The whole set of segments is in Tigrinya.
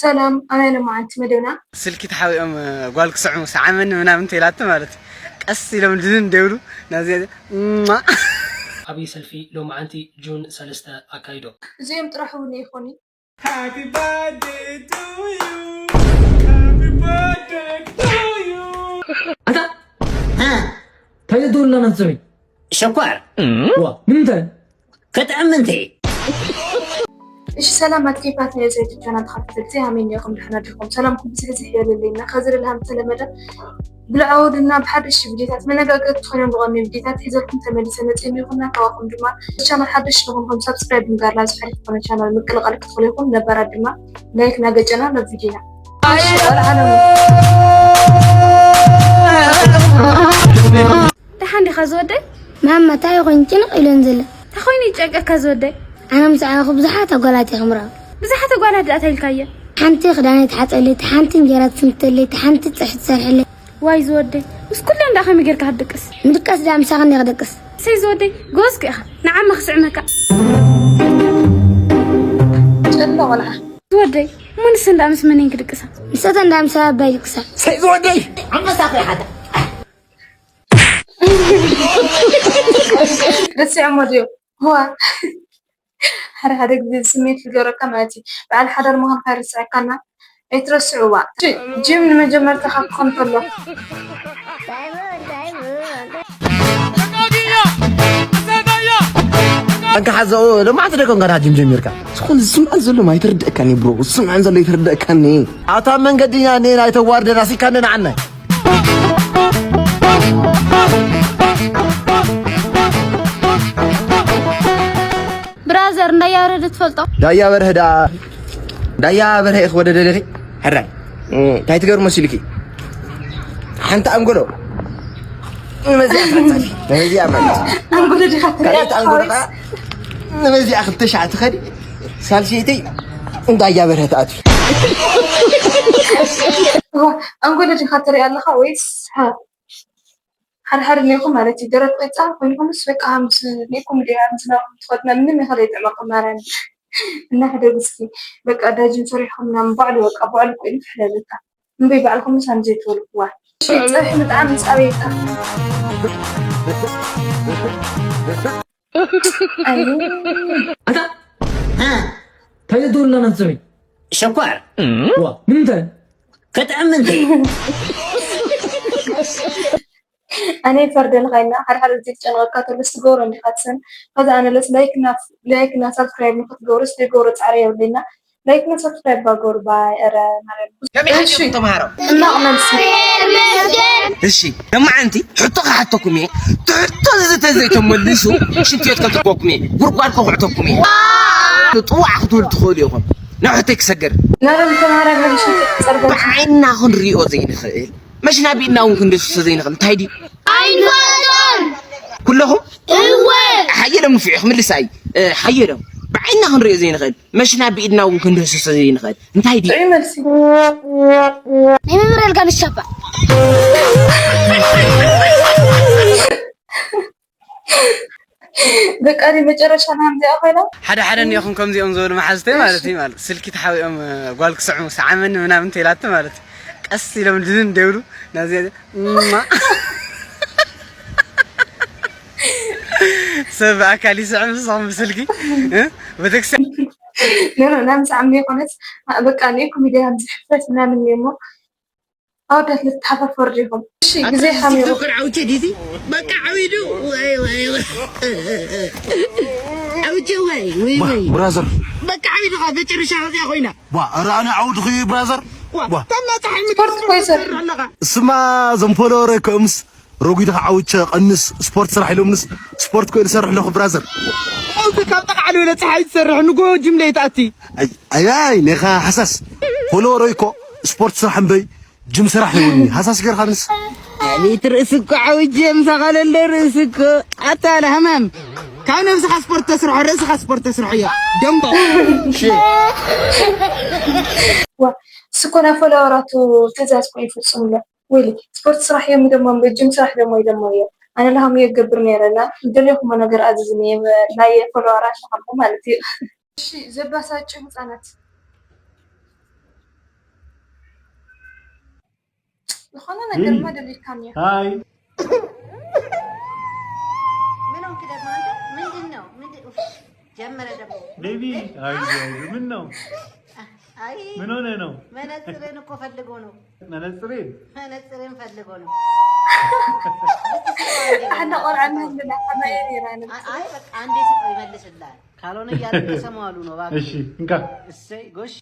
ሰላም፣ ኣበይ ሎማዓንቲ መደብና? ስልኪ ተሓቢኦም፣ እ፣ ጓል ክስዕሙ ሰዓመኒ ምናምን ተይላቶ ማለት እዩ። ቀስ ኢሎም ድንን ደብሉ ናዚ እማ። ዓብዪ ሰልፊ ሎማዓንቲ ጁን ሰለስተ ኣካይዶም። እዚኦም ጥራሕ እውን ይኾኑ። Happy birthday to you. ኣታ እንታይ ዘትውልና ነፍሰበይ ሸኳር ዋ ንምንታይ ክጥዕም ምንታይ እሺ ሰላም ኣትኬፋት ናይ ዘይቲ ቻናል ተኸታተልቲ ሃመኛ ኢኹም ድሕና ዲኹም ሰላምኩም ብዝሕዝሕ የለለይና ከዚ ደልሃም ተለመደ ብልዓወዱና ብሓደሽ ቪዲዮታት መነጋገርቲ ኮይኖም ዝቐኑ ቪዲዮታት ሒዘልኩም ተመሊሰ መፅእ ይኹና ካባኹም ድማ ቻናል ሓደሽ ዝኾንኩም ሳብስክራይብ ምግባር ናብ ዝሓለፍ ዝኾነ ቻናል ምቅልቃል ክትኽእሉ ኢኹም ነባራት ድማ ላይክ ናገጨና ናብ ቪዲዮና ደሓን ዲኻ ዝወደይ? ማማ እንታይ ኮይኑ ጭንቕ ኢለን ዘሎ? እንታይ ኮይኑ ይጨንቀካ ዝወደይ? ኣነ ምስ ዓኹ ብዙሓት ኣጓላት እየ ክምራው። ብዙሓት ኣጓላት ደኣ እንታይ ኢልካየ? ሓንቲ ክዳነይ ትሓፀለይ፣ እታ ሓንቲ እንጀራ ትስንክተለይ፣ እታ ሓንቲ ፀብሒ ትሰርሐለይ። ዋይ ዝወደይ፣ ምስ ኩለን ደኣ ከመይ ጌርካ ክትድቅስ? ምድቃስ ደኣ ምሳኺ እንደ ክደቅስ። እሰይ ዝወደይ፣ ጎበዝኪ ኢኻ። ንዓማ ክስዕመካ። ጨሎ ቆልዓ። ዝወደይ፣ እሞ ንሰን ደኣ ምስ መን እየን ክድቅሳ? ንሰተን ደኣ ምስ ኣባይ ይድቅሳ። ሰይ ዝወደይ ዓመሳኺ ሓታ ረሲዖሞ ድዮም? እዋ ሓደ ሓደ ግዜ ስሜት ዝገብረካ ማለት እዩ። በዓል ሓዳር ምዃንካ ይርስዐካ እና ኣይትረስዕዋ። ጂ- ጂም ንመጀመርታ ካብ ክኾን ከሎ ኣንካ ሓዛኦ ለማዕቲ ደቀም ጋር ጅም ጀሚርካ ዝኾን ዝስምዐን ዘሎ ኣይተርድእካኒ ብሮ ዝስምዐን ዘሎ ኣይተርድእካኒ ኣታ መንገድኛ እኔ ኣይተዋርደን ኣሲካኒ ንዓናይ ብራዘር እንዳያወረደ ትፈልጦ? ዳያ በርሀ ዳ ዳያ በርሀ ኢኽ ወደ ደለኺ ሕራይ እንታይ ትገርሞ ሲልኪ ሓንቲ ኣንጎሎ ንመዚኣ ፈጸፊ ንመዚኣ ማለት ኣንጎሎ ዲኻ ትሪኣ ካልኣይቲ ኣንጎሎ ወይስ? ንመዚኣ ክልተ ሻዕ ትኸዲ ሳልሰይቲ እንዳያ በርሀ ትኣትዩ እዋ፣ ኣንጎሎ ዲኻ ትሪኣ ኣለኻ ወይስ? ሃ፣ ሓደ ሓደ እኒኹም ማለት እዩ ደረት ቂፃ ኮይንኩምስ በቃ ምስ ኒኩም ዲያ ምስ ናብኩም ትኸድና ምንም ይኸለ ይጥዕመኩም ማርያም እናሕደጉ እስኪ በቃ ዳጅን ሰሪሕኩም ምናምን ባዕሉ በቃ ባዕሉ ኮይኑ ክሕደገካ እምበይ ባዕልኩም ምሳም ዘይትበልኩዋ እሺ ፀብሒ ምጥዓም ምስ ኣበይ ይጣ ኣዩ ኣታ እንታይ ዘትውልና ነፍሰበይ ሸኳር ዋ ንምንታይ ክጥዕም ምንታይ ኣነ ይፈርደልካ ኢና ሓደ ሓደ ግዜ ትጨንቐካ ተሎ ስትገብሮ እንዲኻ ትሰን ከዚ ኣነ ለስ ላይክ እና ላይክ እና ሳብስክራይብ ንክትገብሩ ስትገብሮ ፃዕሪ የብለና ላይክ እና ሳብስክራይብ ባጎር ባይ ኧረ ማርያም ከመይ ሓሲብኩም ተምሃሮ? ሕማቕ መልሲ እሺ ለማዓንቲ ሕቶ ክሓተኩም እየ እቲ ሕቶ እዚ ተዘይተመሊሱ ሽንቲ ቤት ከትልከኩም እየ ጉድጓድ ከኹዕተኩም እየ ጥዋዕ ክትብሉ ትኽእሉ ኢኹም ናብ ሕቶይ ክሰግር ናበዚ ተምሃራይ መልሱ ፀርበ ብዓይንና ክንሪኦ ዘይንኽእል መሽና ብኢድና እውን ክንደስሶ ዘይንኽእል እንታይ ድዩ ኣይንፈልጦን ኩለኹም እወ ሓየሎም ንፍዑ ክምልስ ኣይ ሓየሎም ብዓይንና ክንሪኦ ዘይንኽእል መሽና ብኢድና እውን ክንደስሶ ዘይንኽእል እንታይ ድዩ ጥዑይ መልሲ ናይ መምህር ኣልጋ ምሻባ በቃ እኔ መጨረሻ ናምዚኣ ኮይና ሓደ ሓደ እኒኦኹም ከምዚኦም ዝበሉ መሓዝተይ ማለት እዩ ማለት ስልኪ ተሓቢኦም እ፣ ጓል ክስዕሙ ሰዓመኒ ምናምን ተይላቲ ማለት እዩ ቀስ ኢሎም ድንን ደብሉ ናዚ እማ ሰብ ብኣካል ይስዕም ንስኹም ብስልኪ እ? ቤተክርስትያን ኖ ኖ ናምዚ ዓሚ ይኮነስ በቃ እኔ ኮሚዲያ ኣብዚ ሕፍረት ምናምን እሞ ኣወዳት ልትሓፋፈር ዲኹም እሺ ግዜ ሓሚሩ ፍቅር ዓውቼ ዲቲ በቃ ዓዊዱ ወይ ወይ ወይ። ዓውቼ ወይ ወይ ወይ ብራዘር በቃ ዓዊዱ ካ መጨረሻ ከዚያ ኮይና ዋ ኧረ ኣነ ዓውድኹ እዩ ብራዘር ዋ ተማ ፀሓይ ስፖርት እኮ ይሰርሕ ኣለኻ ስማ ዘም ፎሎወር ከምስ ረጒድኻ ዓውቸ ቀንስ ስፖርት ስራሕ ኢሎምንስ ስፖርት ኮይኑ ዝሰርሕ ኣለኹ ብራዘር እዚ ካብ ጠቃዕሊ ወለ ፀሓይ ትሰርሕ ንጎ ጅምለ ይትኣቲ ኣይ ኣይ ኔኻ ሓሳስ ፎሎወር እኮ ስፖርት ስራሕ እምበይ ጅም ስራሕ ይውኒ ሃሳስ ገርካ ንስ ኣቤት ርእሲ እኮ ዓውጀ ምሳኻ ለሎ ርእሲ እኮ ኣታ ለህማም ካብ ነብስኻ ስፖርት ተስርሖ ርእስኻ ስፖርት ተስርሖ እዮ ደንቦ ስኮና ፎሎወራቱ ትእዛዝ ኮ ይፍጽምሎ ወይሊ ስፖርት ስራሕ እዮም ደሞ ጅም ስራሕ ደሞ ይደሞ እዮም ኣነ ለሃሙ የገብር ነይረ እና ደለኹሞ ነገር ኣዝዝኒ ናይ ፎሎወራ ሸኸልኩ ማለት እዩ እሺ ዘባሳጭ ህፃናት ዝኾነ ነገር ማ ደሊልካኒ እዩ። ሃይ ምን ሆንክ ደግሞ አንተ? ምንድን ነው? ምንድን- ኡፍ፣ ጀመረ ደግሞ ቤቢ፣ አይ አይ፣ ምን ነው? አይ ምን ሆነ ነው? መነጽርን እኮ ፈልጎ ነው። መነጽሬን መነጽርን ፈልጎ ነው። ኣነ ቆልዓ ንህልና ከማየ ነይራ አይ አይ፣ በቃ አንዴ ስጠው ይመልስልሃል። ካልሆነ እያለቀሰ መዋሉ ነው እባክህ። እሺ፣ እንካ እሰይ ጎሽ።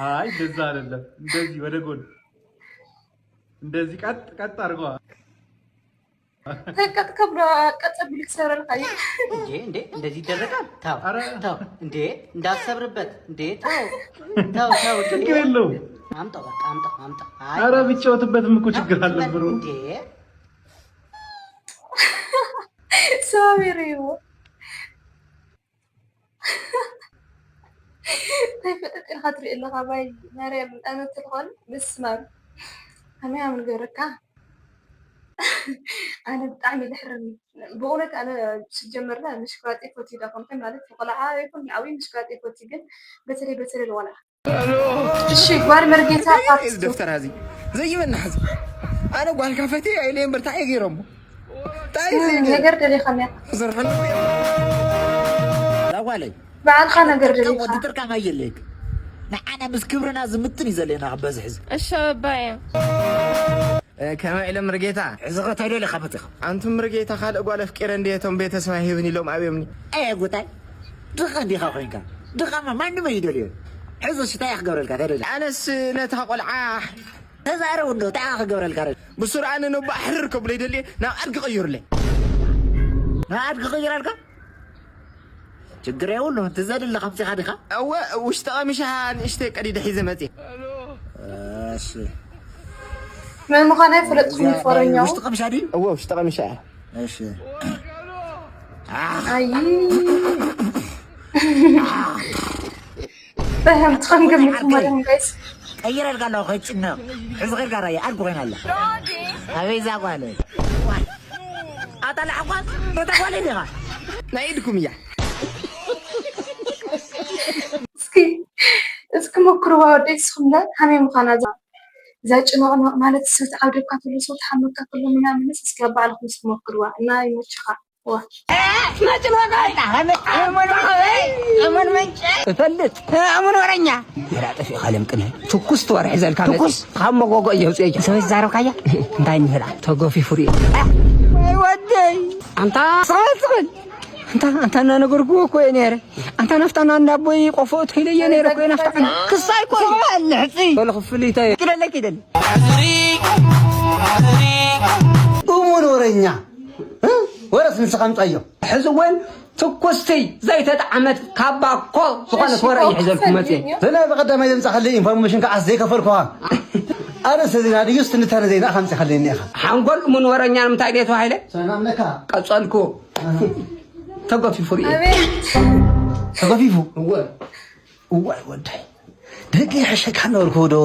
አይ እንደዛ አይደለም። እንደዚህ ወደ ጎን እንደዚህ ቀጥ ቀጥ አድርገዋ። ተቀጥቀ ብሎ ቀጥ ቢል ክሰብረልካ እዩ። እንዴ እንዴ እንደዚህ ይደረጋል? ታው ኧረ። ታው እንዴ እንዳትሰብርበት እንዴ ታው ታው ታው እንዴ። ችግር የለውም። አምጣው በቃ አምጣው አምጣው። አይ ኧረ ብጫወትበትም እኮ ችግር አለ ብሮ። እንዴ ሰባቢረይዎ። እንታይ ፈጠጥ ኢልካ ትርኢ ኣለኻ? ባይ ማርያም ኣነ ትልኾን ምስማር ከመይ ኣምን ገረካ? ኣነ ብጣዕሚ ድሕርኒ ብእውነት ኣነ ስጀመርና ምሽክራጥ ይፈትዩ ዳ ኮንተ ማለት ቆልዓ ይኹን ዓብዪ ምሽክራጥ ይፈትዩ ግን በተለይ በተለይ ለቆልዓ እሺ ጓል መርጌታ ፓርት ቱ ደፍተር ሀዚ ዘይበና ሀዚ ኣነ ጓልካ ፈቴ ኣይለ እምበር ታይ ገይሮሞ ታይ ዘይገይሮ ነገር ደሊኻም እያ ዘርሐሉ ዛጓለይ በዓልካ ነገር ደሊኻ ወዲ ጥርቃም ኣየለይክ ንዓና ምስ ክብርና ዝምጥን እዩ ዘለና ክበዝሕ እዚ እሺ ኣባየ ከመይ ኢለ ምርጌታ እዚ ኸታይ ደሊኻ መፅኻ ኣንቱም ምርጌታ ካልእ ጓል ኣፍቂረ እንድየ እቶም ቤተሰብ ኣይህብን ኢሎም ኣብዮምኒ ኣየ ጉታይ ድኻ እንዲኻ ኮይንካ ድኻማ ማንም ኣይደልዮ ሕዚ ሽታ እያ ክገብረልካ ተደሊ ኣነስ ነታ ቆልዓ ተዛረብ እንዶ እንታይ ክገብረልካ ረ ብሱር ኣነ ነቦ ኣሕርር ከብሎ ይደልየ ናብ ኣድጊ ቀይሩለይ ንኣድ ክቕይረልካ ችግር የብሉ ትዘድለ ከምፂኻ ዲኻ እወ ውሽጢ ቀሚሻ ንእሽተይ ቀዲደ ሒዘ መፅየ እሺ መን ምዃና ይፈለጥኩም ይፈረኛው ውሽጢ ቀምሻ ድዩ እወ ውሽጢ ቀሚሻ እያ እሺ ኣይ በህም ትኸም ገምት ማለት ጋይስ ቀይረልካ ኣለኹ ከይጭነቕ ሕዚ ኸድካ ራየ ኣድጉ ኮይና ኣላ ኣበይ እዛ ጓል ኣታ ለዓኳት ነታ ጓል ዲኻ ናይ ኢድኩም እያ እስኪ እስኪ ሞክርዋ ወደይ ስኹምለ ከመይ ምዃና እዛ እዛ ጭኖቕኖቕ ማለት ሰብ ተዓብደካ ከሎ ሰብ ተሓመካ ከሎ ምናምንስ እስኪ ኣብ ባዕልኹም እስኪ ሞክርዋ እና ይመችኻ ዋ እፈልጥ እሙን ወረኛ ራ ጠፊእካ ለምቅነ ትኩስ ትወርሒ ዘልካ ትኩስ ካብ መጎጎ እየውፅዮ ሰበይ ዛረብካያ እንታይ ንህዳ ተጎፊፉ ርእ ወደይ ኣንታ ስቕል ስቕል ኣንታ ኣንታ እናነገርኩዎ እኮ እየ ነይረ ኣንታ ናፍጣና እንዳቦይ ቆፎ ትክኢለ እየ ነይረ እኮ ናፍጣና ክሳይ እኮ ልሕፂ ሎ ክፍልይታ እየ ኪደለ ኪደለ እሙን ወረኛ ወረስ ንስኻ ምፃዮ ሕዚ እውን ትኩስቲ ዘይተጣዕመት ካባ እኮ ዝኾነት ወረ እዩ ሒዘልኩም መፅየ ስለ ብቐዳማይ ዘምፃኸለይ ኢንፎርሜሽን ከዓ ዘይከፈልኩኻ ኣርእስተ ዜና ድዩስ ትንታነ ዜና ከምፅኸለኒ ኢኻ ሓንጎል እሙን ወረኛ ንምንታይ ድየ ተባሂለ ሰላምነካ ቀፀልኩ ተገፊፉ ርእ ተገፊፉ እወ እዋይ ወዳይ ብህግ ይሕሸካ ነበርኩ ዶ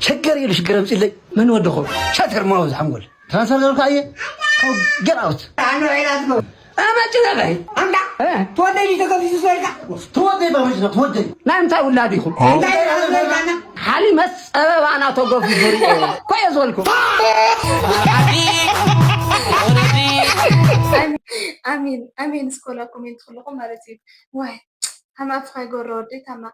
ሸገር ኢሉ ሽግር ኣምፅለይ መን ወድኹ ሸተር ማው ዝሓንጎል ትራንስፈር ገብርካ እየ ጌራውት ኣመጭ ነበይ ኣምዳ ትወደይ ተገፊሱ ዝበልካ ትወደይ ባበጅ ትወደይ ናይ እንታይ ውላድ ኢኹም ሓሊመስ ጸበባና ተገፊሱ ርኤ ኮየ ዝበልኩ ኣሜን ኣሜን ስኮላ ኮሜንት ክልኹም ማለት እዩ ዋይ ሃማ ኣፍኻ ይጎረ ወደይ ታማ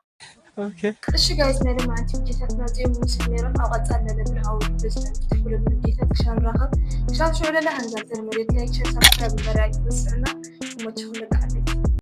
እሺ ጋይስ ናይ ለማዓንቲ ቪዲዮታት ናፅዮም ምስል ነይሮም ኣብ ቀፃል ለለብልዓዊ ፕሬዚዳንት ተብሎ ቪዲዮታት ክሻብ ንራኸብ ክሻብ ሽዑ ለለ ሃንዛተር መሬት ላይክ ሸር ሳብስክራይብ በራይ ትወስዕና እሞችኹም ደቂ ዓበይቲ